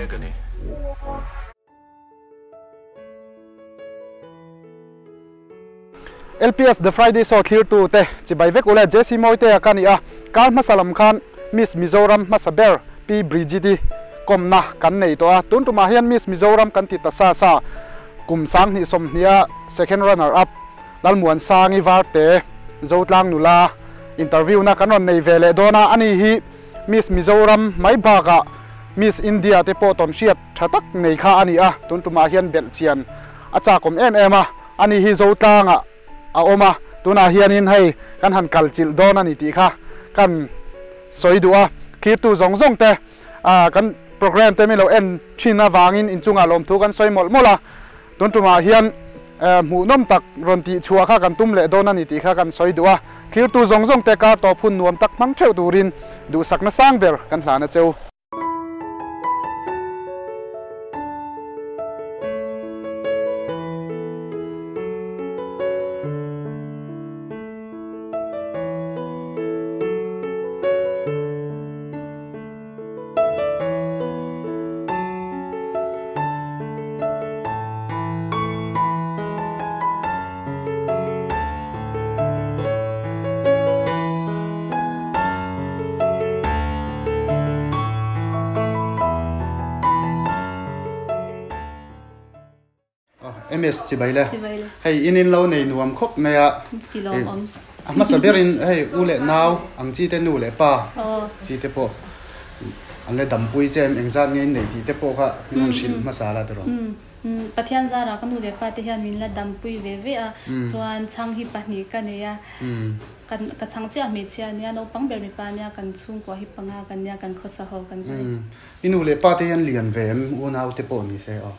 mek a ni. LPS The Friday Show thlirtu te chibai vek ule JC Mawitea ka ni a, kar hmasa lam khan Miss Mizoram hmasa ber Pi Bridget-i kawmna kan nei tawh a, tun tumah hian Miss Mizoram kan ti ta sa sa kum 2020 a second runner up Lalmuansangi Varte Zotlang nula interview na kan rawn nei ve leh dawn a, ani hi Miss Mizoram mai bakah Miss India te pawh tawn hriat tha tak nei kha a ni a, tun tumah hian belh chian a chakawm em em a, ani hi Zotlangah a awm a, tunah hianin hei kan han kal chilh dawn a ni tih kha kan sawi duh a, khirtu zawng zawng te kan program te min lo en thin avangin inchungah lawmthu kan sawi mawlh mawlh a. Tun tumah hian hmuhnawm tak rawn tih chhuah kha kan tum leh dawn a ni tih kha kan sawi duh a, thlirtu zawng zawng te kar tawp hun nuam tak hmang theuh turin duhsakna sang ber kan hlan a cheu. MS chibai le. Hei in in lo nei nuam khawp mai a. Ti lawm awm. A hmasa berin hei u leh nau ang chi te nu leh pa chi te pawh an le dampui che em engzat nge in nei tih te pawh kha min rawn hrilh hmasa la tiraw. Pathian zara ka nu leh pa te hian min la dampui ve ve a chuan chhang hi pahnih ka nei a kan ka chhang chiah hmeichhia ania naupang ber mipa ania kan chhungkua hi panga kan nia kan khawsa ho kan pai. I nu leh pa te hian lian ve em unau te pawh ni se aw.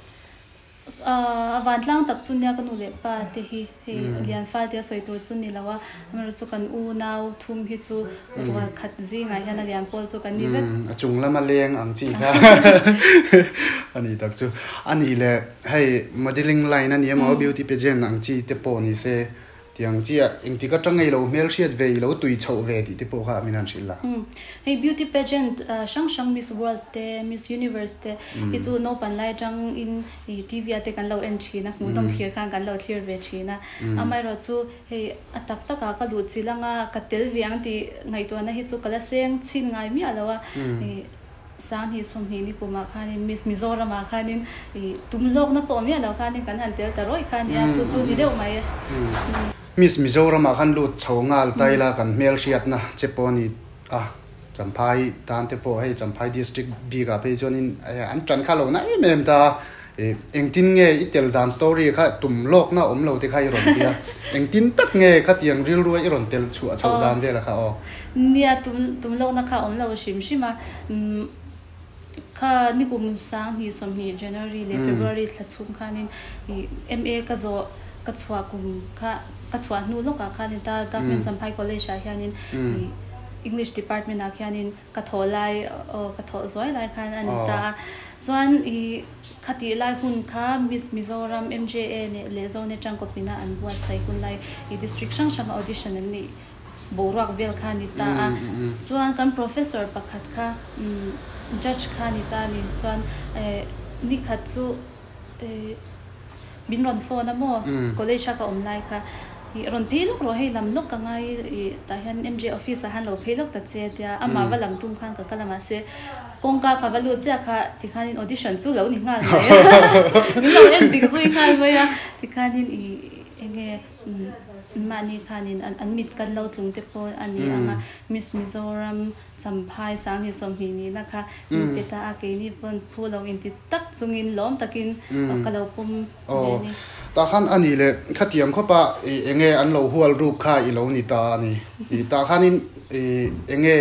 A vantlang tak chu nia ka nu leh pa te hi hei lian fal tia sawi tur chu ni lo a, amaherawhchu chu kan unau thum hi chu rual khat zingah hian a lian pawl chu kan ni vek. A chung lama leng ang chi kha a ni tak chu. A nih leh hei modelling line a ni emaw beauty pageant ang chi te pawh ni se Tiang chiah, engtik atang ngei lo hmel hriat ve i lo tui chhoh ve tih te pawh kha min han hrilh la. Hei beauty pageant hrang hrang Miss World te, Miss Universe te hi chu naupan lai atang in TV ah te kan lo en thin a, hmuhnawm thlir khan kan lo thlir ve thin a. Amaherawhchu hei a tak tak ah ka luh chilh anga ka tel ve ang tih ngaihtuahna hi chu ka la seng chhin ngai miah lo a. 2020 ni kumah khanin Miss Mizoramah khanin i tum lawkna pawh miah lo khanin kan han tel ta rawih kha nia, chu chu ni deuh mai. Miss Mizoramah khan lut chho nghal ta ila kan hmel hriatna che pawh a ni a, Champhai tan te pawh hei Champhai District bikah phei chuanin an tan kha lo na em em ta a, engtin nge i tel dan story kha tum lawkna awm lo te kha i rawn ti a, engtin tak nge khatiang rilrua i rawn tel chhuah chhoh dan vel a kha aw. Nia, tum lohna kha awm lo hrim hrim a. Kha nikum 2020 January leh February thla chhung khanin MA ka zawh ka chhuah kum kha ka chhuah hnu lawkah khanin ta Government Champhai College ah hianin English Department ah khianin ka thawh lai aw ka thawh zuai lai khan a ni ta a. Chuan i khatih lai hun kha Miss Mizoram MJA leh Zone Tangkawpina an buatsaih hun lai i district hrang hranga audition an nih boruak vel kha a ni ta a, chuan kan professor pakhat kha judge kha a ni ta a ni, chuan nikhat chu min rawn phone a maw college a ka awm lai kha i rawn phei lawk rawh hei lam lawk ka ngai i tah hian MJ office ah khan lo phei lawk ta che tia amah va lam tum khan ka kal a mahse kawngka ka va lut chiah kha tikhanin audition chu lo ni nghal mai a min lo en dik zui nghal mai a tikhanin i enge Mahni khanin an mit kan lo tlung te pawh a ni ang a, Miss Mizoram Champhai 2020 nihna kha min pe ta a, keini pawn phu lo inti tak chungin lawm takin ka lo pawm ve a ni. Tah khan a ni leh khatiang khawpa enge an lo hual ruk kha i lo ni ta a ni. Tah khanin enge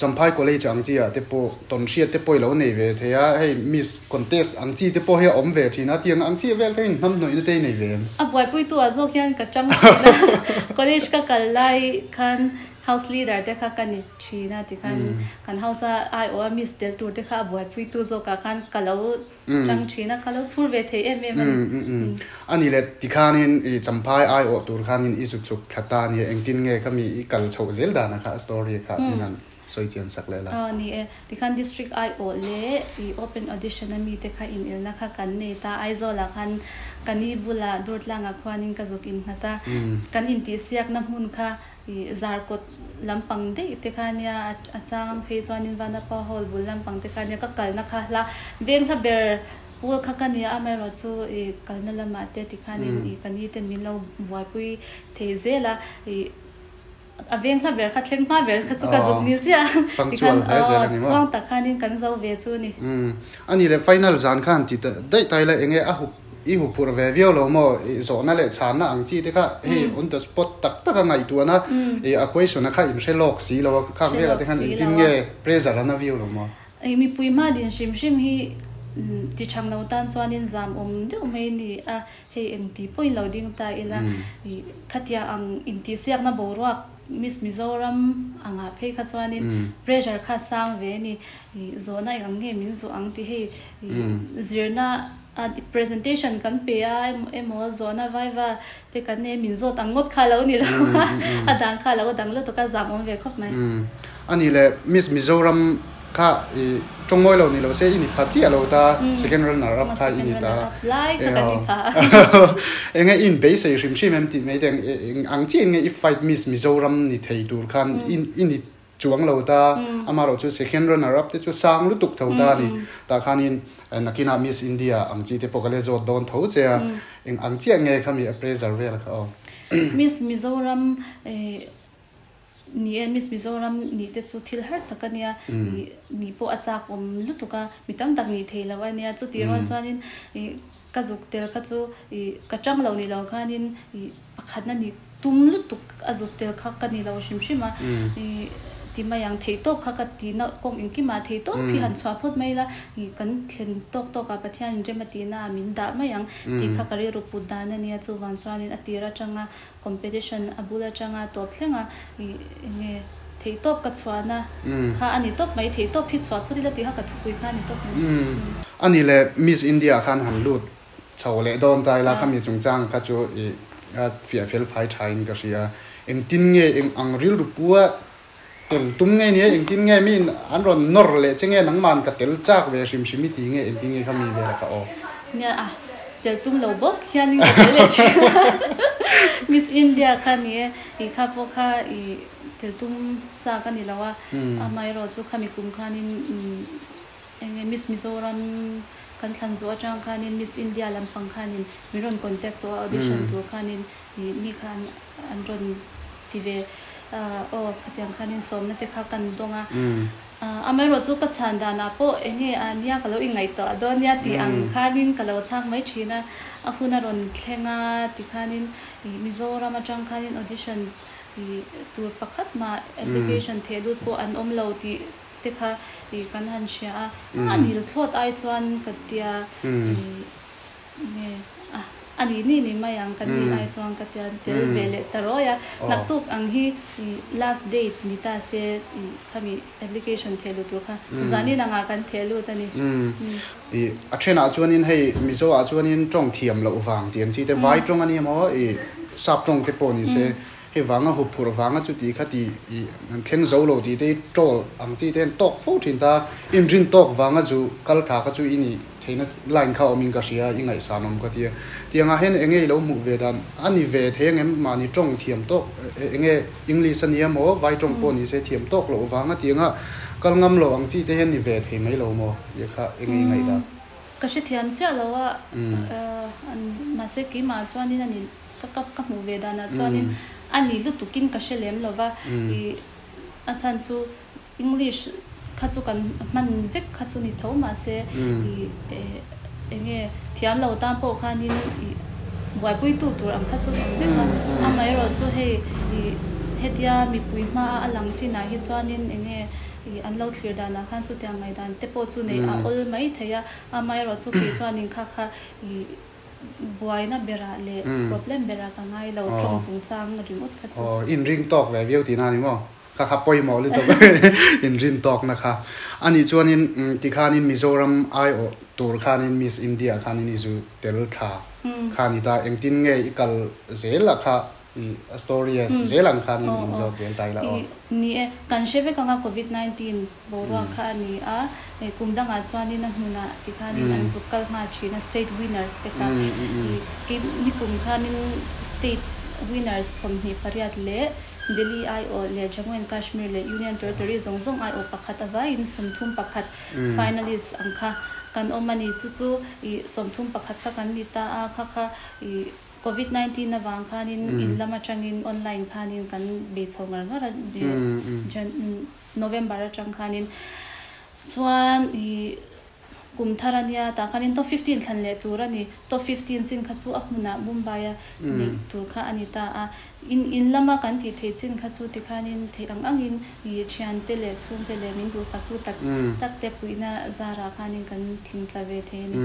Champhai College ang chi ah te pawh tawnhriat te pawh i lo nei ve thei a, hei Miss Contest ang chi te pawh hi a awm ve thin a, tiang ang chi vel te hian hnamhnawihna te i nei ve em? A buaipuitu ah zawk hian ka tang thin a, college ka kal lai khan house leader te kha ka ni thin a tikhan kan house a aiawh a Miss tel tur te kha a buaipuitu zawk ah khan ka lo tang thin a, ka lo phur ve thei em em a ni. A ni le, tikhanin i Champhai aiawh tur khanin i zu chhuk thla ta a nia, engtin nge kha mi i kal chhoh zel dan a kha a story kha min han. sawi chian sak leh la. Aw ni e, tikhan District aiawh leh i Open Audition a mite kha inelna kha kan nei ta. Aizawlah khan ka ni bulah Durtlangah khuanin ka zuk innghat a, kan intihsiakna hmun kha i Zarkawt lampang daih te kha nia, a chang phei chuanin Vanapa Hall bul lampang te kha nia ka kalna kha hla veng hla ber pawl kha ka nia, amaherawhchu i kalna lamah te tikhanin i ka ni ten min lo buaipui thei zel a, i A veng hla ber kha thleng hma ber kha chu ka zuk ni ziah tikhan aw tluang tak khanin kan zo ve chu ni. Umm ani le final zan khan ti daih tai la enge a hup i hup phurh ve viau lo maw i zawhna leh chhanna ang chi te kha hei on the spot tak tak a ngaihtuahna i a question a kha in hre lawk si lo a khang velah te khan engtin nge pressure a na viau lo maw. I mipui hma din hrim hrim hi ti thang lo tan chuanin zam awm deuh mai ni a. Hei engti pawhin lo ding ta ila, i khatia ang intihsiakna boruak Miss Mizoram angah phei kha chuanin pressure kha sang ve a ni. I zawhna eng ang nge min zawh ang tih hei i zirna a presentation kan pe a emaw zawhna vaiva te kan nei min zawt ang ngawt kha lo ni lo a, a dang kha lo dang lutuk a zam awm ve khawp mai. Ani le Miss Mizoram Kha i tawng mawi lo ni lo se i ni pha chiah lo ta, second runner up kha i ni ta. Lai kha ka ni pha. Enge i inbeisei hrim hrim em tih mai te eng ang chiah in nge i fight Miss Mizoram ni thei tur khan i ni chuang lo ta, amaherawh chu second runner up te chu sang lutuk tho ta a ni. Tah khanin nakinah Miss India ang chi te pawh ka le zawt dawn tho che a, eng ang chiah nge khami a pressure vel kha aw. Miss Mizoram Ni e, Miss Mizoram nih te chu thil har tak a nia, ih nih pawh a chak awm lutuk a, mi tam tak nih thei lo a nia, chutih rual chuanin ih ka zuk tel kha chu ih ka chang lo ni lo khanin ih pakhatna nih tum lutuk a zuk tel kha ka ni lo hrim hrim a, ih ti mai ang theih tawp kha ka ti na kawng engkimah theih tawp hi han chhuah phawt mai la, ih kan thlen tawk tawk ah Pathian in rem a tihna ah min dah mai ang tih kha ka rilru put dan a nia, chuvang chuanin a tir atanga Competition a bul atanga tawp thleng a i enge theih tawp ka chhuahna kha a ni tawp mai, theih tawp hi chhuah phut ila tih kha ka thupui kha a ni tawp mai. A ni le, Miss India khan han lut chho leh dawn ta ila khami chungchang kha chu i a fiah fel fai tha in ka hria. Engtin nge eng ang rilru pua tel tum nge nia, engtin nge mi an rawn nawr leh che nge nangman ka tel chak ve hrim hrim i ti nge engtin nge kha mi vel kha aw. Nia a, tel tum lo bawk hianin ka tel leh thin a, Miss India kha ni e, i kha pawh kha i tel tum sa ka ni lo a, amaherawh chu khami kum khanin eng nge Miss Mizoram kan thlan zawh atang khanin Miss India lampang khanin min rawn contact tawh a audition tur khanin i mi khan an rawn ti ve aw khatiang khanin sawmna te kha kan dawng a, amaherawh chu ka chhan danah pawh eng nge a nia ka lo inngaihtuah dawn nia tih ang khanin ka lo chhak mai thin a, a hun a rawn thleng a ti khanin ih Mizoram atang khanin audition ih tur pakhat mah application theh lut pawh an awm lo tih te kha ih kan han hria a, a nil thlawt ai chuan ka tia ih Nge a, a ni ni ni mai ang ka ni ai chuan ka tian tel ve leh ta rawi a, naktuk ang hi i last date ni ta se i khami application theh lut tur kha zanin angah kan theh lut a ni. I a thenah chuanin hei Mizo ah chuanin tawng thiam loh vang tih ang chi te vai tawng a ni emaw i sap tawng te pawh ni se hei vanga hup phurh vanga chuti kha ti i an thleng zo lo tih te hi troll ang chi te an tawk fo thin ta, inrin tawk vanga zu kal tha kha chu i nih Theihna line kha awmin ka hria, i ngaihsan awm ka ti a. Tiangah hian enge i lo hmuh ve dan a ni ve thei ang em? Mahni tawng thiam tawk, enge English a nia maw, vai tawng pawh ni se thiam tawk loh vanga tianga kal ngam loh ang chi te hian ni ve thei mai lo maw? Tih kha enge i ngaih dan? Ka hrethiam chiah lo a, mahse keimah chuanin a ni, ka hmuh ve danah chuanin a ni lutukin ka hre lem lo va, i a chhan chu English kha chu kan hman vek kha chu ni tho mahse i enge thiam lo tan pawh khanin i buaipuitu tur ang kha chu awm vek a, amaherawhchu hei i hetia mipui hmaa a lang chinah hi chuanin enge i an lo thlir danah khan chutiang ngaihdan te pawh chu neih a awl mai thei a, amaherawhchu kei chuanin kha kha i buaina berah leh problem berah ka ngai lo tawng chungchang ringawt kha chu. Aw inring tawk ve viau tihna a ni maw? Kha kha pawimawh lutuk inrin tawkna kha. A nih chuanin tikhanin Mizoram aiawh tur khanin Miss India khanin i zu tel thla kha ni ta. Engtin nge i kal zel a kha I a story a zel ang khan in in zawt zel ta ila aw. Ni e, kan hre vek anga Covid 19 boruak kha a ni a, kum dangah chuanin a hmunah tikhanin an zuk kal nghal thin a, state winners te kha. I nikum khanin state winners 28 leh Delhi aiawh leh Jammu and Kashmir leh Union Territory zawng zawng aiawh pakhat avaiin 31 finalist ang kha kan awm a ni. Chu chu i 31 kha kan ni ta a, kha kha i Covid 19 avang khanin in lam atangin online khanin kan bei chho ngar ngar a, November atang khanin chuan i kum thar a nia tah khanin top 15 thlan leh tur a ni. Top 15 chin kha chu a hmunah Mumbai a neih tur kha a ni ta a. In in lama kan tih theih chin kha chu tikhanin theih ang angin i thiante leh chhungte leh min duhsaktu tak tak te puihna zarah khanin kan tling tla ve thei a ni.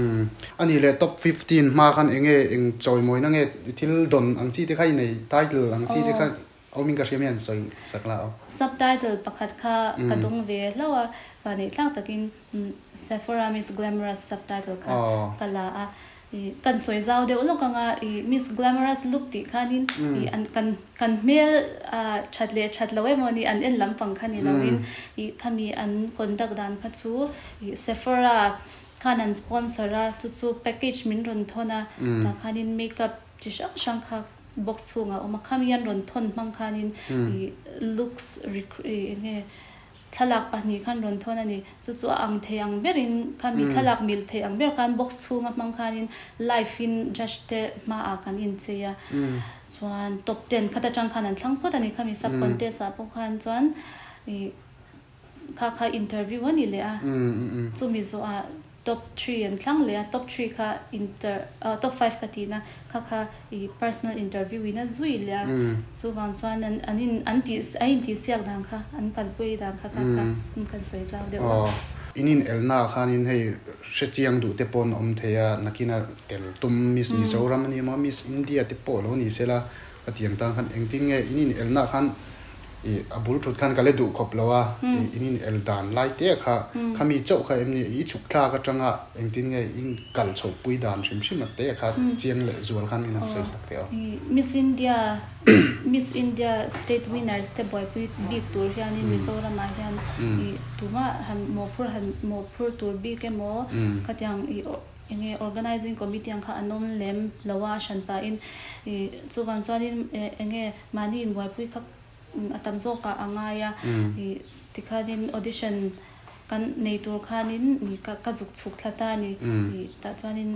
Ani leh top 15 hma khan enge eng chawimawina nge thil dawn ang chi te kha i nei, title ang chi te kha awmin ka hria mai an sawi sak la aw. Subtitle pakhat kha ka dawng ve hlauh a, vahneih tlak takin Sephora Miss Glamorous subtitle kha ka la a. Kan sawi zau deuh lawk anga i Miss Glamorous look tih khanin i an kan kan hmel that leh that lo emaw ni an en lampang kha ni loin i khami an conduct dan kha chu i Sephora khan an sponsor a, chu chu package min rawn thawn a, tah khanin makeup chi hrang hrang kha box chhungah a awm a, khami an rawn thawn hmang khanin i looks enge Thlalak pahnih khan rawn thawn a ni. Chu chu a ang thei ang berin khami thlalak mil thei ang ber khan box chhunga hmang khanin live in judge te hmaah kan inchei a. Chuan top ten khat atang khan an thlang phawt a ni. Khami sub contest ah pawh khan chuan ih kha kha interview a ni leh a. Chumi zawhah Top three an thlang leh a, top three kha inter ah top five ka tihna kha kha i personal interview in a zui leh a, chuvang chuan an an in an tih a intih siak dan kha an kalpui dan kha kha kha an kan sawi zau deuh a. Aw, in in elna ah khanin hei hrechiang duh te pawh an awm thei a, nakina tel tum Miss Mizoram a ni emaw Miss India te pawh lo ni sela ka tih ang tan khan engtin nge in in elna ah khan I a bul thut khan ka le duh khawp lo a, i in in el dan lai te kha khami chauh kha em ni i chhuk thlak atanga engtin nge i kal chhoh pui dan hrim hrim a te kha chiang leh zual khan min han sawi sak teh aw. Miss India Miss India state winners te buaipui bik tur hianin Mizoramah hian i tumah han mawhphur han mawhphur tur bik emaw khatiang i Enge organizing committee ang kha an awm lem lo a, a hran pahin ih chuvang chuanin enge mahni inbuaipui kha a tam zawkah a ngai a, ih tikhanin audition kan nei tur khanin ka ka zuk chhuk thla ta a ni, ih tah chuanin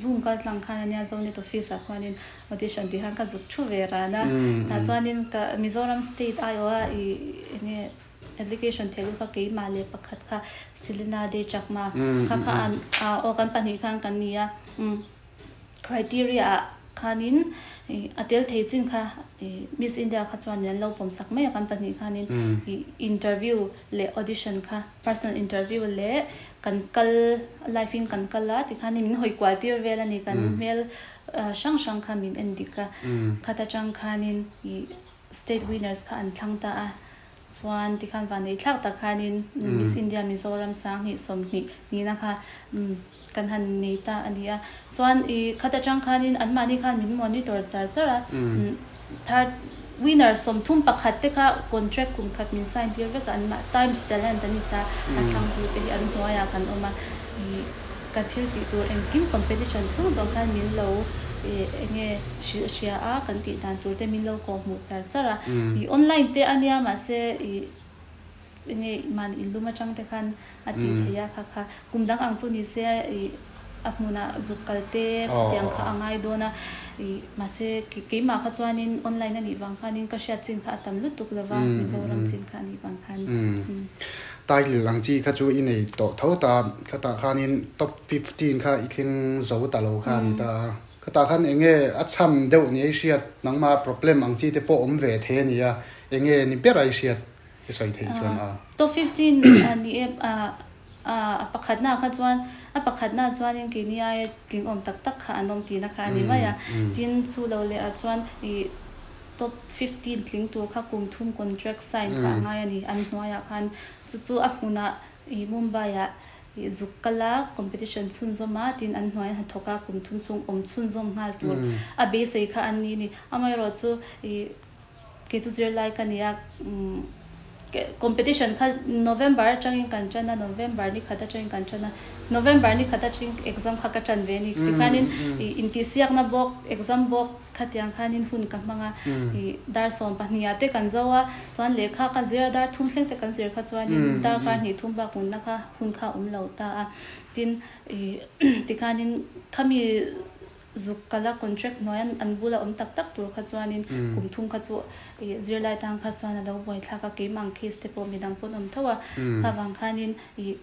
zoom kal tlang khan ania Zonet office ah khuanin audition tih khan ka zuk thu ve ran a, tah chuanin ka Mizoram state aiawha ih enge. Application thei lut kha keimah leh pakhat kha Selena De Chakma kha kha an aw kan pahnih khan kan ni a, criteria ah khanin a tel thei chin kha Miss India kha chuan an lo pawm sak mai a kan pahnih khanin interview leh audition kha personal interview leh kan kal live in kan kal a tikhanin min hawi kual tir vel a ni kan hmel hrang hrang kha min en dik a khata tang khanin State winners kha an thlang ta a, chuan tikhan vanneih thlak tak khanin Miss India Mizoram 2020 nihna kha kan han nei ta a ni a. Chuan i khat atang khanin anmahni khan min monitor char char a, third winner 31 te kha contract kum khat min sign tir vek a, anmah Times Talent an ni ta, a thlang tu te hi an hnuaiah kan awm a, i Ka thil tih tur engkim competition chhung zawng khan min lo enge hrilh hria a, kan tih dan tur te min lo kawh hmuh char char a. I online te a nia mahse i enge mahni inlum atang te khan a tih theih a kha kha kum dang ang chu ni se i a hmunah zuk kal te khatiang kha a ngai dawn a. I mahse keimah kha chuanin online a nih vang khanin ka hriat chin kha a tam lutuk lova Mizoram chin kha a nih vang khan. Title ang chi kha chu i nei tawh tho ta, khatah khanin top 15 kha i thleng zo ta lo kha a ni ta a. Khatah khan eng nge a chhan deuh ni a i hriat, nangmah problem ang chi te pawh awm ve thei a ni a, eng nge ni ber a i hriat i sawi theih chuan a. Top 15 a ni e, a pakhatna kha chuan, a pakhatna chuanin keini aia tling awm tak tak kha an awm tihna kha a ni mai a. Tin, chu lo leh ah chuan i. Top 15 tling tur kha kum thum contract sign kha a ngai a ni. An hnuaiah khan chu chu a hmunah i Mumbai-ah I zuk kal a, competition chhunzawm a, tin an hnuai an thawk a, kum thum chhung awm chhunzawm nghal tur a beisei kha an ni ni. Amaherawhchu i kei chu zirlai ka ni a, competition kha November atangin kan tan a, November ni khat atangin kan tan a, November ni khat atangin exam kha ka tan ve a ni. Tikhanin i intihsiakna bawk, exam bawk. Khatiang khanin hun ka hmang a, i dar 12 ah te kan zo a, chuan lehkha ka zir a, dar thum thleng te kan zir kha chuanin darkar hnih thum bak hunna kha hun kha a awm lo ta a. Tin, i tikhanin khami zuk kala contract hnuai an bula awm tak tak tur kha chuanin kum thum kha chu i zirlai tan kha chuan a lo buaithlak a, keimah ang case te pawh midang pawn awm tho a, kha vang khanin i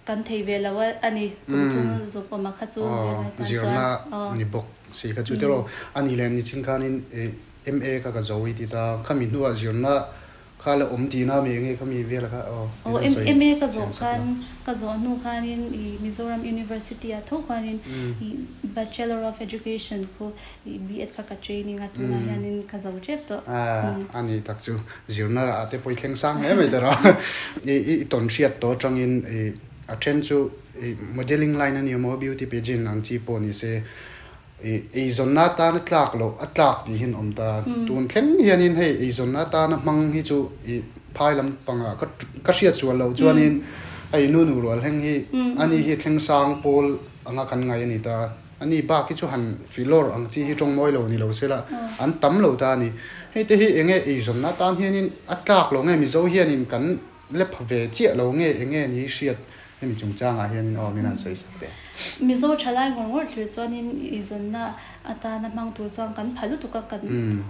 Kan thei ve lo a ni, kum thum zuk awm a kha chu zirlai tan chuan. Zirna ni bawk si kha chu tiraw. A nih leh nichin khanin MA kha ka zo i ti ta, khami hnuah zirna kha la awm tihna mi enge khami vel kha aw. Aw MA ka zawh khan ka zawh hnu khanin i Mizoram University ah tho khanin i Bachelor of Education khu i B.Ed kha ka training a tunah hianin ka zo tep tawh. A nih tak chu. Zirna ah te pawh i thleng sang hle mai tawh a. I tawn hriat tawh atangin i a then chu i modelling line a ni emaw beauty pageant ang chi pawh ni se i eizawnna atana tlak loh a tlak tih hi an awm ta. Tun thleng hianin hei eizawnna atana hmang hi chu i phai lampangah ka ka hriat sual loh chuanin hei nu nu rual hleng hi ani hi thleng sang pawl anga kan ngai a ni ta. A ni bak hi chu han filawr ang chi hi tawng mawi lo ni lo sela an tam lo ta a ni. Hei te hi enge eizawnna atan hianin a tlak lo nge Mizo hianin kan la pha ve chiah lo nge enge ni hriat hemi chungchangah hianin aw min han sawi sak teh. Mizo thalai ngawr ngawr thlir chuanin eizawnna atana hmang tur chuan kan pha lutuk a, kan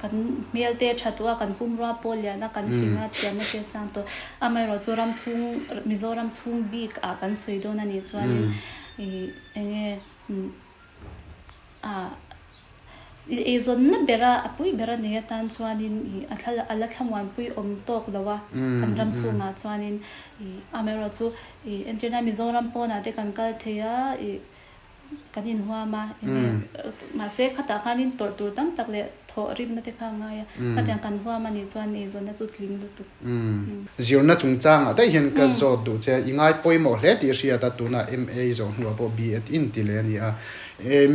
kan hmel te tha tawh a, kan pumrua pawh lian a, kan fing a, thiamna te sang tawh. Amaherawhchu ram chhung Mizoram chhung bik ah kan sawi dawn a nih chuanin ih enge Eizawnna bera a pui bera nei atan chuanin ih a thla a la thlamuanpui awm tawk lo a, kan ram chhungah chuanin ih amaherawhchu ih entirna Mizoram pawnah te kan kal thei a ih kan inhuam a enge mahse khatah khanin tawrh tur tam tak leh thawh rimna te kha a ngai a, khatiang kan huam a nih chuan eizawnna chu tling lutuk. Zirna chungchangah daih hian ka zawt duh che a, i ngai pawimawh hle tih a hriat a, tunah MA zawh hnuah pawh B.Ed in ti leh a ni a.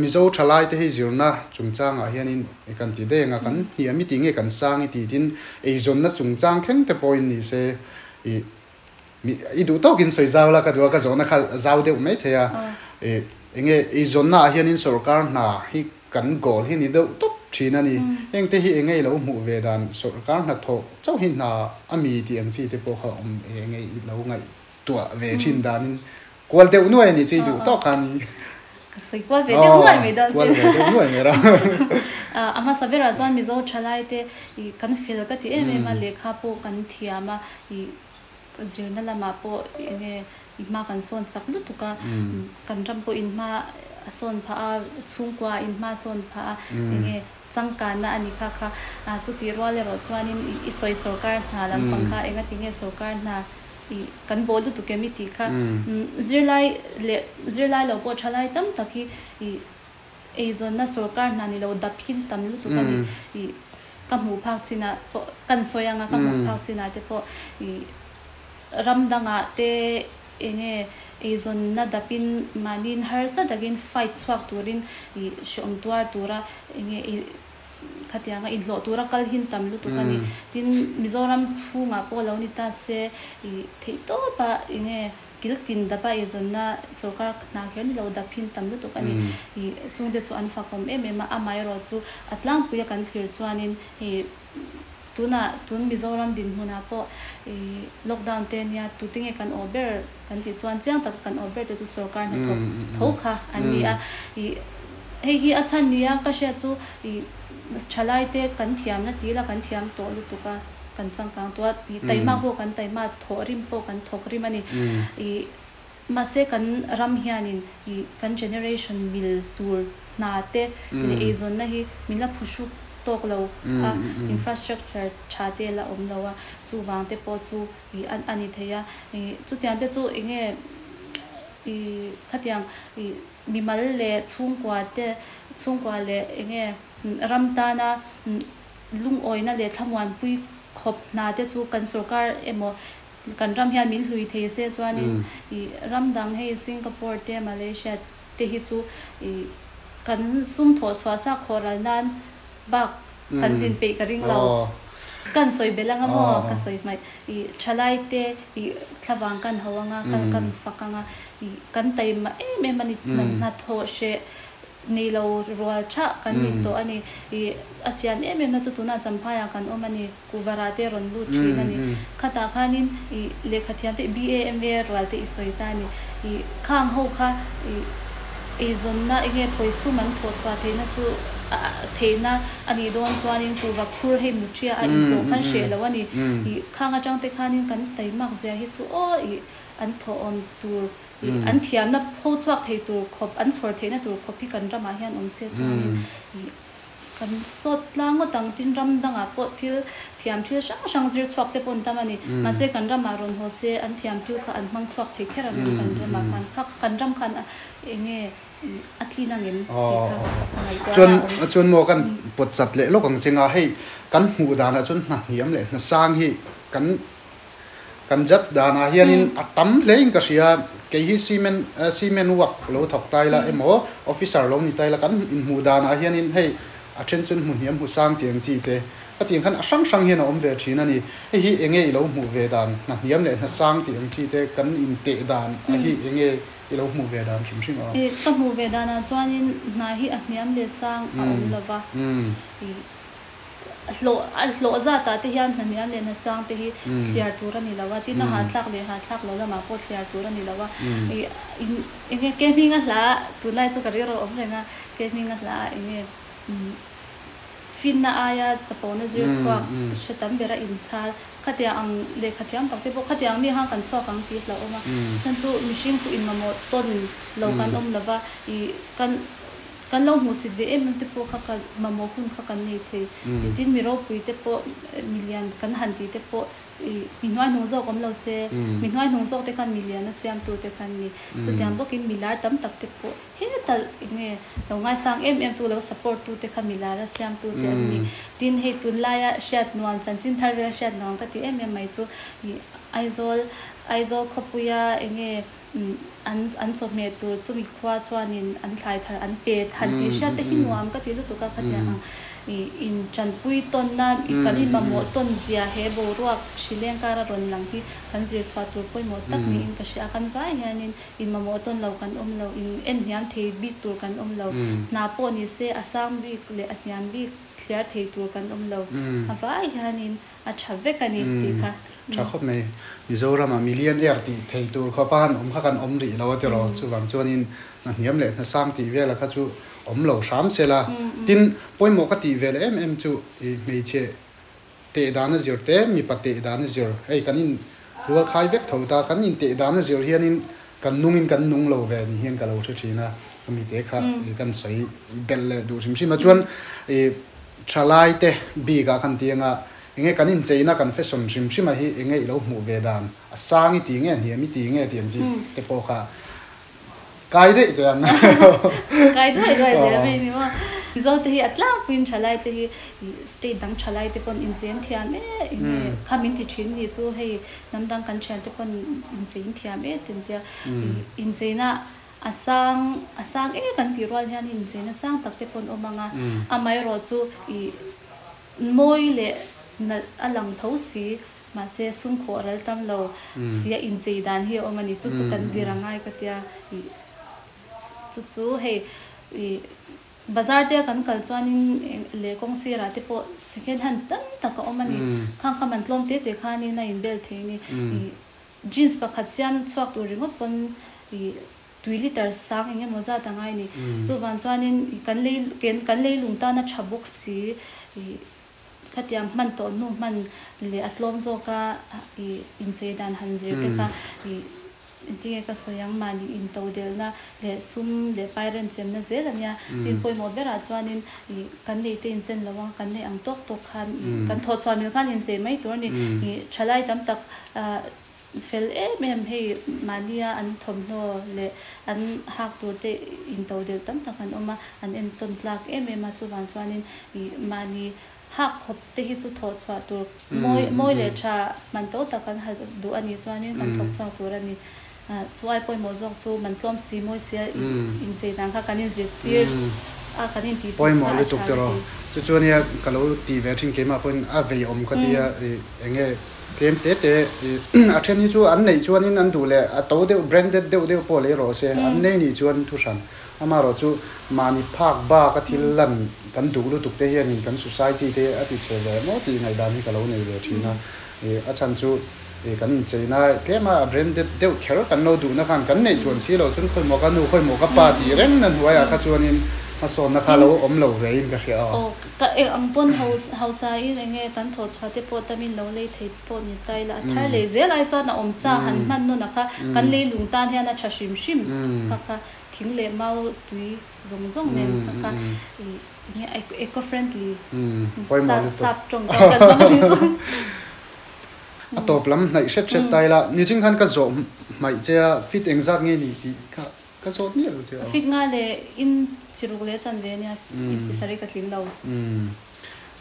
Mizo thalai te hi zirna chungchangah hianin kan ti daih ang a, kan hniam i tih nge kan sang i tih tin eizawnna chungchang thleng te pawhin ni se i i duh tawkin sawi zau la ka duh a, ka zawhna kha zau deuh mai thei a. Enge eizawnna ah hianin sorkar hna hi Kan goal hi ni deuh tawp thin a ni. Heng te hi eng nge i lo hmuh ve dan sorkar hnathawh chauh hi hna a mi tih ang chi te pawh kha awm eng nge i lo ngaihtuah ve thin danin kual deuh nuai a ni chi duh tawk khan. Ka sawi kual ve deuh nuai mai dawn chi. Kual ve deuh nuai mai ra. A hmasa berah chuan Mizo thalai te i kan fel ka ti em em a, lehkha pawh kan thiam a, i zirna lamah pawh eng nge i hma kan sawn chak lutuk a, kan ram pawh in hma a sawn phah a, chhungkua in hma a sawn phah a, eng nge changkanna a ni kha kha. Chutih rual erawh chuanin i sawi sorkar hna lampang kha engati nge sorkar hna i kan bawl lutuk em i tih kha. Zirlai leh zirlai lo pawh thalai tam tak hi i eizawnna sorkar hna ni lo dap hin tam lutuk a ni. I ka hmuh phak chinah pawh kan sawi anga ka hmuh phak chinah te pawh i ram dangah te enge eizawnna dapin mahniin harsa takin fight chhuak turin i hreawm tuar tura enge ei khatianga inhlawh tura kal hin tam lutuk a ni. Tin, Mizoram chhungah pawh lo ni ta se i theihtawpa enge Kil tin dapa eizawnna sorkar hna kher ni lo dap hin tam lutuk a ni. I chungte chu an fakawm em em a, amaherawh chu a tlangpuia kan thlir chuanin i tunah tun Mizoram dinhmunah pawh i lockdown te nia tute nge kan awh ber kan tih chuan chiang taka kan awh ber te chu sorkar hnathawk tho kha an ni a. I hei hi a chhan nia ka hriat chu i thalaite kan thiamna tila kan thiam tawh lutuk a. Kan changkang tawh a, i taima pawh kan taima, thawh rim pawh kan thawk rim a ni. I mahse kan ram hianin i kan generation mil tur hna te leh eizawnna hi min la phuhruk tawk lo a, infrastructure tha te la awm lo a, chuvang te pawh chu i a ni thei a. I chutiang te chu enge i khatiang i mimal leh chhungkua te chhungkua leh enge ram tana Lungawina leh thlamuanpui khawp hna te chu kan sorkar emaw Kan ram hian min hlui thei se chuanin i ram dang hei Singapore te Malaysia te hi chu i kan sum thawh chhuah sa khawh ral nan bak kan zin peih ka ring lo. Kan sawi belh anga maw ka sawi hmaih i thalai te i thlavang kan ho anga kan fak anga i kan taima em em a ni hnathawh hreh Nei lo rual thah kan ni tawh a ni. I a chian em em na chu tunah Champhaiah kan awm a ni. Kuhvarah te rawn lut thin a ni. Khatah khanin i lehkhathiam te BAMA rual te i sawi ta a ni. I khang ho kha i eizawnna enge pawisum an thawh chhuah theihna chu theihna a nih dawn chuanin kuhva phur hei muṭia a inhlawh khan hreh lo a ni. I khang atang te khanin kan taimak zia hi chu aw i an thawh awm tur Ih an thiamna pho chhuak thei tur khawp, an chhawr theihna tur khawp hi kan ramah hian awm se chuanin ih kan sawt tlang ngawt ang. Tin, ram dangah pawh thil thiam thil hrang hrang zir chhuak te pawh an tam a ni. Mahse, kan ramah rawn haw se an thiam thil kha an hmang chhuak thei kher ang em kan ramah khan. Kha kan ram khan a eng nge ih a tlin ang em tih kha ka ngaihtuah Chuan a awm. Chuan maw kan pawt chat leh lawk ang chinga hei kan hmuh danah chuan hna hniam leh hna sang hi kan Kan judge danah hianin a tam hlein ka hria, kei hi cement cement work lo thawk ta ila emaw officer lo ni ta ila kan inhmuh danah hianin hei a then chuan hmu hniam hmu sang tih ang chi te ka tih ang khan a hrang hrang hian a awm ve thin a ni. Hei hi enge i lo hmuh ve dan, hna hniam leh hna sang tih ang chi te kan inteh dan a hi enge i lo hmuh ve dan hrim hrim a? Ka hmuh ve danah chuanin hna hi a hniam leh sang a awm lova, Hlawh a hlawh zatah te hian hnahniam leh hnasang te hi thliar tur a ni lo a, tin a hahthlak leh hahthlak lo lamah pawh thliar tur a ni lo a. Ih eng nge ke hminga hla tunlai chu ka rilru awm reng a, ke hminga hla ah eng nge finna aia chapona zir chhuak hre tam bera inchhal khatiang ang lehkha thiam tak te pawh khatiang mi hang kan chhuak ang tih hlauhawm a. Chhan chu mihring chu inmamawh tawn lo kan awm lo va, ih kan. Kan lo hmuhsit ve em em te pawh kha ka mamawh hun kha kan nei thei. Tin, mi ropui te pawh, mi lian kan han tih te pawh i mi hnuaihnung zawk awm lo se, mi hnuaihnung zawk te khan mi lian a siamtu te khan ni. Chutiang bawkin mi lar tam tak te pawh heta eng nge lo ngaisang em em tu, lo support tu te kha mi lar a siamtu te an ni. Tin, hei tunlaia hriat nuam, chanchin thar vel hriat nuam ka ti em em mai chu i Aizawl, Aizawl khawpuia eng nge An an chawhmeh tur chu mi khua chuanin an thlai thar an pet han tih hriat te hi nuam ka ti lutuk a khatiang ang i in tanpui tawnna i kan in mamawh tawn zia he boruak hrileng kara rawn lang hi kan zir chhuah tur pawimawh tak niin ka hria a kan vai hianin in mamawh tawn lo kan awm lo in en hniam thei bik tur kan awm lo hna pawh ni se a sang bik leh a hniam bik thliar thei tur kan awm lo a vai hianin A tha vek a ni tih kha. Tha khawp mai. Mizoramah million air tih thei tur khawp a han awm kha kan awm rih lo a tiraw. Chuvang chuanin hna hniam leh hna sang tih vela kha chu awm lo hram se la. Tin, pawimawh ka tih vel em em chu i hmeichhe teh dan a zir te, mipa teh dan a zir. Hei kan in rual khai vek tho ta, kan in teh dan a zir hianin kan nungin kan nung lo ve ni hian ka lo hre thin a. Mite kha kan sawi belh leh duh hrim hrim a. Chuan i Thalai te bik ah khan tiang a, enge kan incheina kan fashion hrim hrim a hi enge i lo hmuh ve dan, a sang i ti nge hniam i ti nge tih ang chi te pawh kha kai daih teh ang. Kai duai duai zel mai ni maw. Mizo te hi a tlangpuiin thalai te hi state dang thalai te pawn inchein thiam e enge kha min ti thin ni chu hei hnam dang kan thian te pawn inchein thiam e tin tia incheina A sang, a sang e kan tih rual hian incheina sang tak te pawh an awm ang a, amaherawh chu ih mawi leh nalh a lang tho si, mahse sum khawh ral tam lo si a inchei dan hi a awm a ni, chu chu kan zir a ngai ka tia ih chu chu hei ih bazar te a kan kal chuanin leh kawng sirah te pawh second hand tam tak a awm a ni, khang kha man tlawm te te khanin a inbel thei a ni ih. Jeans pakhat siam chhuak tur ringawt pawn i tui liter sang eng emaw zat a ngai ni. Chuvang chuanin i kan lei kan lei lung tan a tha bawk si i khatiang hman tawh hnu hman leh a tlawm zawk a i inchei dan han zir te kha i engtinge ka sawi ang mahni into delhna leh sum leh pai remchemna zel a nia. Tin pawimawh berah chuanin i kan nei te inchen lo ang kan nei ang tawk tawk khan i kan thawhchhuah mil khan inchei mai tur a ni. I thalai tam tak Fel em em hei mahnia an thawmhnaw leh an hak tur te into delh tam tak an awm a, an entawn tlak em em a, chuvang chuanin ih mahni Hak khawp te hi chu thawh chhuah tur mawi mawi leh tha man to tak kan ha duh a nih chuanin kan thawk chhuak tur a ni. Chu ai pawimawh zawk chu man tlawm si mawi sia inchei dan kha kan inzirtir a kan intih pui Pawimawh kha a lutuk tha ka tiraw. ti. Chu chu ania ka lo ti ve thin keimah pawhin a vei awm ka ti a eng nge tlem te te a then hi chu an neih chuanin an duh leh a to deuh branded deuh deuh pawh lei rawh se an nei nih chuan thu hran Amaherawh chu mahni phak bak a thil lan kan duh lutuk te hianin kan society te a ti chhe ve maw tih ngaihdan hi ka lo nei ve thin a. A chhan chu kan incheina tlem a branded deuh kher kan lo duhna khan kan neih chuan si loh chuan khawimaw ka nu khawimaw ka pa tih reng na hnuaiah kha chuanin hmasawnna kha lo awm lo ve in ka hria a. Aw, ka eng ang pawn hausa in enge kan thawh chhuah te pawh tamin lo lei thei pawh ni ta ila a thar leh zel ai chuan a awmsa han hman nawn a kha kan leilung tan hian a tha hrim hrim kha kha. Thing leh mau tui zawng zawng nen kha kha ih nge eco friendly sap tawng kha kan hmang a ni chu. A tawp lam hnaih hret hret ta ila nichin khan ka zawh hmaih che a fit engzat nge ni tih kha ka zawt miah lo che a. Fit nga leh in chi ruk leh chan ve ania in chi sarih ka tling lo.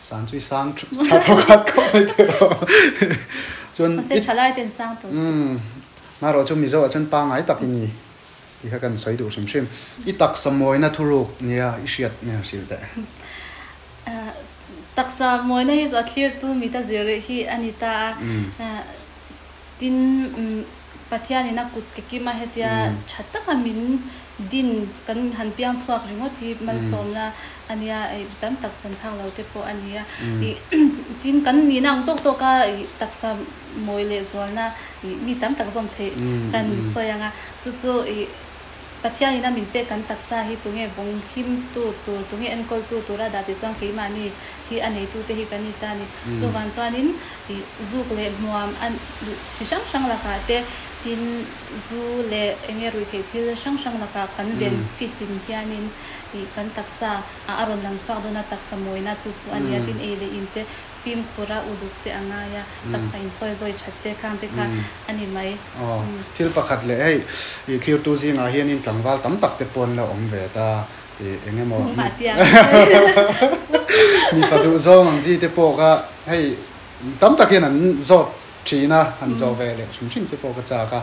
Sang chu i sang tha thawk khat khawp mai teh rawh. Chuan Mahse thalai ten sang tawh. Marawh chu Mizo ah chuan pangai tak i ni. Ti kha kan sawi duh hrim hrim. I taksa mawina thuruk nia i hriat nia hrilh teh. Taksa mawina hi chu a thlirtu mita zir hi a ni ta a. Tin, Pathianin a kut ke kima hetia tha taka min din kan han piang chhuak ringawt hi malsawmna a nia, tam tak chan phak lo te pawh a nia. Tin, kan nihna ang tawk tawka taksa mawi leh zualna mi tam tak zawm theih kan sawi ang a. Chu chu i Pathianin a min pek kan taksa hi tunge vawng himtu tur, tunge enkawltu tura dah tih chuan keimahni hi a neitute hi kan ni ta a ni. Chuvang chuanin i zuk leh hmuam a chi hrang hrang lakah te, tin zu leh enge ruihtheih thil hrang hrang lakah kan ven fihlim hianin i kan taksa ah a rawn lang chhuak dawn a, taksa mawina chu chu a ni a, tin ei leh in te Fimkhur a uluk te a ngai a, taksa in sawi zawi that te khang te kha a ni mai. Aw, thil pakhat leh hei i thlirtu zingah hianin tlangval tam tak te pawh an la awm ve ta, i eng emaw mipa duh zawng ang chi te pawh kha hei tam tak hian an zawt thin a, han zawh ve leh hrim hrim che pawh ka chak a,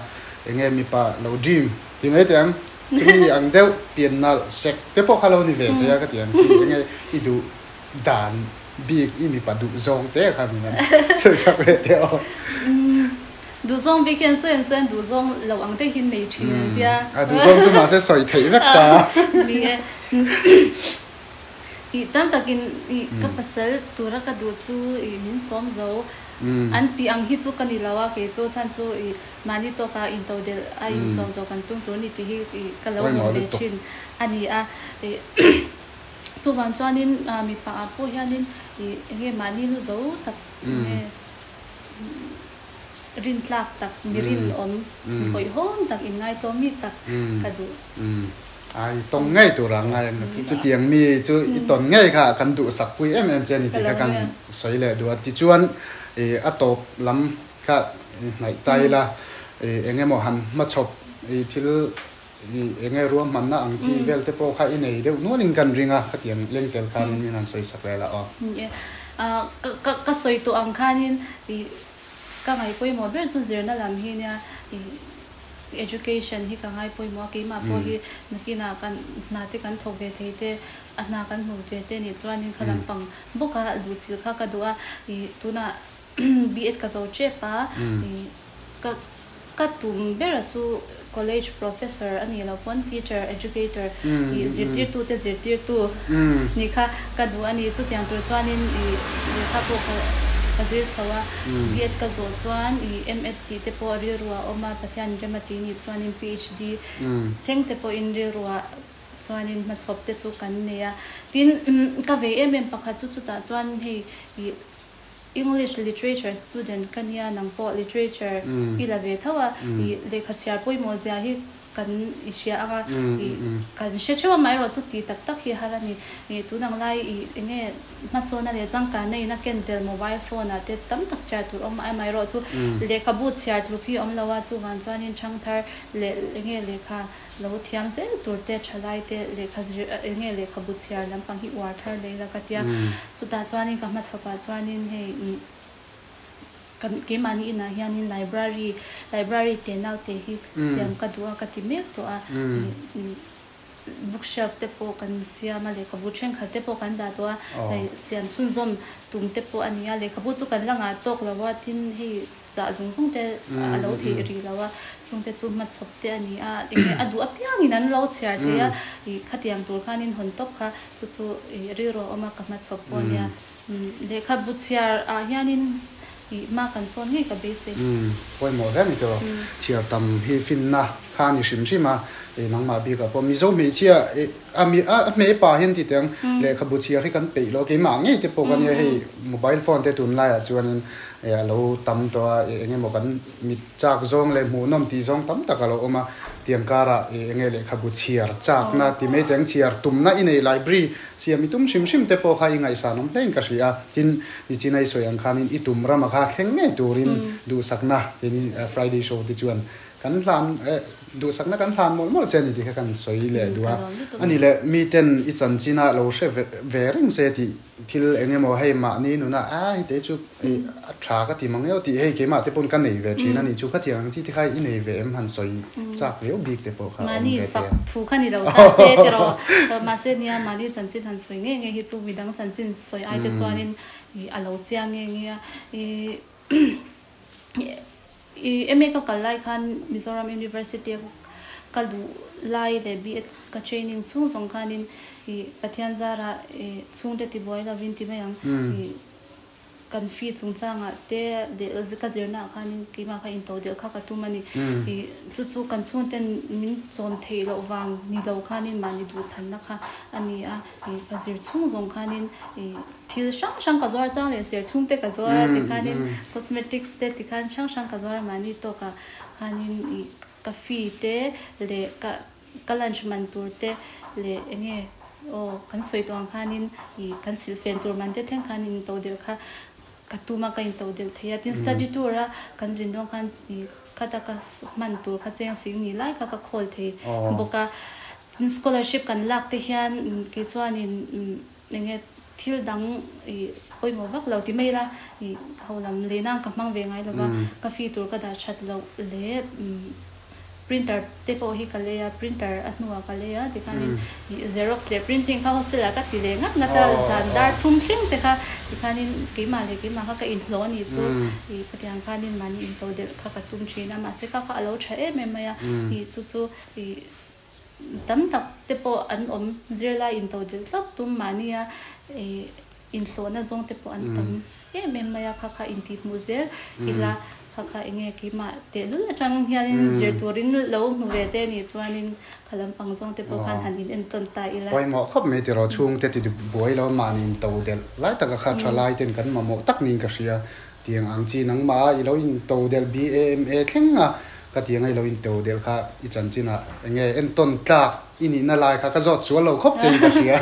eng nge mipa lo dream ti mai teh ang, chumi ang deuh pian nalh sek te pawh kha lo ni ve thei a ka ti ang chi, eng nge i duh dan bik i mipa duh zawng te kha min an sawi sak ve teh aw. Duh zawng bik hian sawi an sawi an duh zawng lo ang te hi nei thin an tia. A duh zawng chu mahse sawi theih vek ta. Ni e. I tam takin i ka pasal tura ka duh chu i min chawm zo an tih ang hi chu ka ni lo a, kei chu chhan chu i mahni tawka intodelh a inchawm zo kan tum tur ni tih hi i ka lo hmu ve thin a ni a. I Chuvang chuanin mipa ah pawh hianin ih enge mahni lu zo tak enge rintlak tak mi rinawm mi hawihhawm tak inngaitawm mi tak ka duh. Ai tawng ngei tur ang ngai chutiang mi chu i tawn ngei kha kan duhsak pui em em che a ni tih kha kan sawi leh duh a. Tichuan ih a tawp lam kha hnaih ta ila ih eng emaw han hmachhawp ih thil I eng nge ruahmanna ang chi vel te pawh kha i nei deuh nualin kan ring a, khatiang leng tel khanin min han sawi sak leh la aw. Ni e, ka ka sawi tawh ang khanin i ka ngaih pawimawh ber chu zirna lam hi nia i education hi ka ngai pawimawh a, keimah pawh hi nakinah kan hna te kan thawk ve thei te a hna kan hmu ve te nih chuanin kha lampang bawka luhchilh kha ka duh a, i tunah B.Ed ka zo tep a, i ka Ka tum bera chu college professor a nih loh pawn teacher, educator ih zirtirtute zirtirtu nih kha ka duh a ni. Chutiang tur chuanin ih lehkha pawh ka ka zir chho a, B.Ed ka zawh chuan ih M.Ed tih te pawh rilru ah a awm a, Pathian rem a tih nih chuanin PhD thleng te pawhin rilru ah chuanin hmachhawp te chu kan nei a. Tin, ka vei em em pakhat chu chutah chuan hei ih English literature student ka nia nang pawh literature i la ve tho a, i lehkha chhiar pawimawh zia hi kan i hria ang a, i kan hre theuh a, amaherawh chu tih tak tak hi har a ni. I tun ang lai i enge hmasawn a leh changkanna in a ken tel mobile phone ah te tam tak chhiar tur awm a, amaherawh chu lehkhabu chhiar tluk hi awm lo a, chuvang chuanin thangthar leh enge lehkha lo thiam zel tur te thalai te lehkha zir enge lehkhabu chhiar lampang hi uar thar leh ila ka tia, chutah chuanin ka hmachhawpah chuanin hei. Kan keimahni inah hianin library, library te naute hi siam ka duh a ka ti mek tawh a, bookshelf te pawh kan siam a, lehkhabu thenkhat te pawh kan dah tawh a, hei siam chhunzawm tum te pawh a ni a, lehkhabu chu kan la ngah tawk lo a, tin hei zah zung zung te a lo theih rih lo a, chungte chu hmachhawp te a ni a, enge a duh apiangin an lo chhiar thei a, ih khatiang tur khanin hawn tawp kha chu chu ih rilru a awm a ka hmachhawp pawh a nia. Lehkhabu chhiar ah hianin ih hma kan sawn ngei ka beisei. Umm pawimawh hle ni tawh. Chhiar tam hi finna kha a ni hrim hrim a, ih nangmah bikah pawh Mizo hmeichhia ih a mi a hmeipa hian ti teh ang lehkhabu chhiar hi kan peih lo keimah ngei te pawh ka nia hei mobile phone te tunlaiah chuanin ih a lo tam tawh a ih eng emaw kan mit Chak zawng leh hmuhnawm tih zawng tam tak a lo awm a, tiang karah eng nge lehkhabu chhiar chakna ti mai teng chhiar tumna i nei library siam i tum hrim hrim te pawh kha i ngaihsan awm hlein ka hria a, tin nichina i sawi ang khanin i tum rama kha thleng ngei turin duhsakna keini Friday show te chuan kan hlan duhsakna kan hlan mawlh mawlh che a ni tih kha kan sawi leh duh a, a ni leh miten i chanchina lo hre ve reng se tih. Thil eng emaw hei mahni nuna a hei te chu a tha ka ti mang eo tih hei keimah te pawn ka nei ve thin a nih chu khatiang ang chi te kha i nei ve em han sawi chak viau bik te pawh kha awm Mahni ve fak thei a. thu kha ni lo ta se tiraw mahse nia mahni chanchin han sawi ngei ngei hi chu midang chanchin sawi ai te chuanin a lo chiang nge nge a i MA ka kal lai khan Mizoram University a ka luh lai leh B.Ed ka training chhung zawng khanin ih Pathian zarah ih chhungte tibuai lovin ti mai ang ih kan fee chungchangah te leh ka zirnaah khanin keimah kha into delh kha ka tum a ni. Ih chu chu kan chhungten min chawm theih loh vang ni lo khanin mahni duhthanna kha a ni a, ih ka zir chhung zawng khanin ih Thil hrang hrang ka zuar chang leh serthlum te ka zuar a tikhanin cosmetics te tikhan hrang hrang ka zuar a mahni tawkah khanin ih ka fee te leh ka ka lunch man tur te leh eng nge aw kan sawi tawh ang khanin ih kan silhfen tur man te thleng khan in to delh kha ka tum a ka in to delh thei a tin study tour a kan zin dawn khan ih khata ka hman tur kha cheng sing ni lai kha ka khawl thei bawk a tin scholarship kan lak te hian kei chuanin Eng nge thil dang i pawimawh vak lo ti mai la, i ho lam lei nan ka hmang ve ngai lo va, ka fee tur ka dah that loh leh printer te pawh hi ka lei a, printer a hnuah ka lei a tikhanin i xerox leh printing kha hostel ah ka ti leh ngat ngat a, zan dar thum thleng te kha tikhanin keimah leh keimah kha ka inhlawh a nih chu i khatiang khanin mahni into delh kha ka tum thin a, mahse kha kha a lo tha em em mai a, i chu chu i. Tam tak te pawh an awm, zirlai intodelh tlat tum mahnia inhlawhna zawng te pawh an tam em em mai a, kha kha intihhmuh zel ila kha kha enge keimah tehlul atang hianin zir turin lo hmu ve te nih chuanin kha lampang zawng te pawh khan han in entawn ta ila. Pawimawh khawp mai tiraw chhungte ti buai lo mahni intodelh lai taka kha thalai ten kan mamawh tak niin ka hria. Tiang ang chi nangmah a i lo intodelh BAMA thleng a, ka tiang a i lo intodelh kha i chanchin ah enge entawn tlak i nihna lai kha ka zawt sual lo khawp che in ka hria,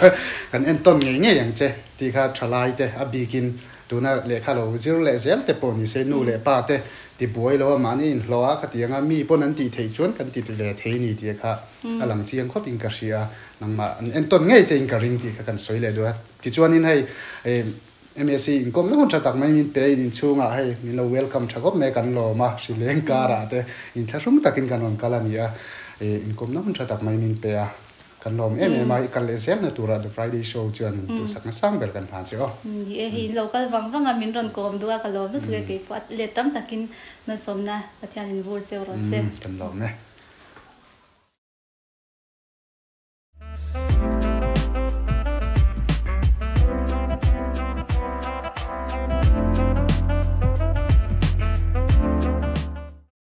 kan entawn ngei ngei ang che tih kha thalai te a bikin tuna lehkha lo zir leh zel te pawh ni se nu leh pa te ti buai lo a mahni inhlawh a ka tiang a mi pawn an tih theih chuan kan ti ve thei ni tih kha a lang chiang khawp in ka hria, nangmah an entawn ngei che in ka ring tih kha kan sawi leh duh a, tichuanin hei MSc inkawmna hun tha tak mai min pe in inchhungah hei min lo welcome tha khawp mai kan lawm a, hrileng karah te inthlahrung takin kan rawn kal a ni a, inkawmna hun tha tak mai min pe a, kan lawm em em a, i kal leh zelna turah The Friday Show chuan in duhsakna sang ber kan hlan che aw. Ni e, hei in lo kal vang vang a, min rawn kawm duh a, ka lawm lutuk e, keipawh a let tam takin malsawmna Pathian in vur cheu rawh se. Kan lawm e.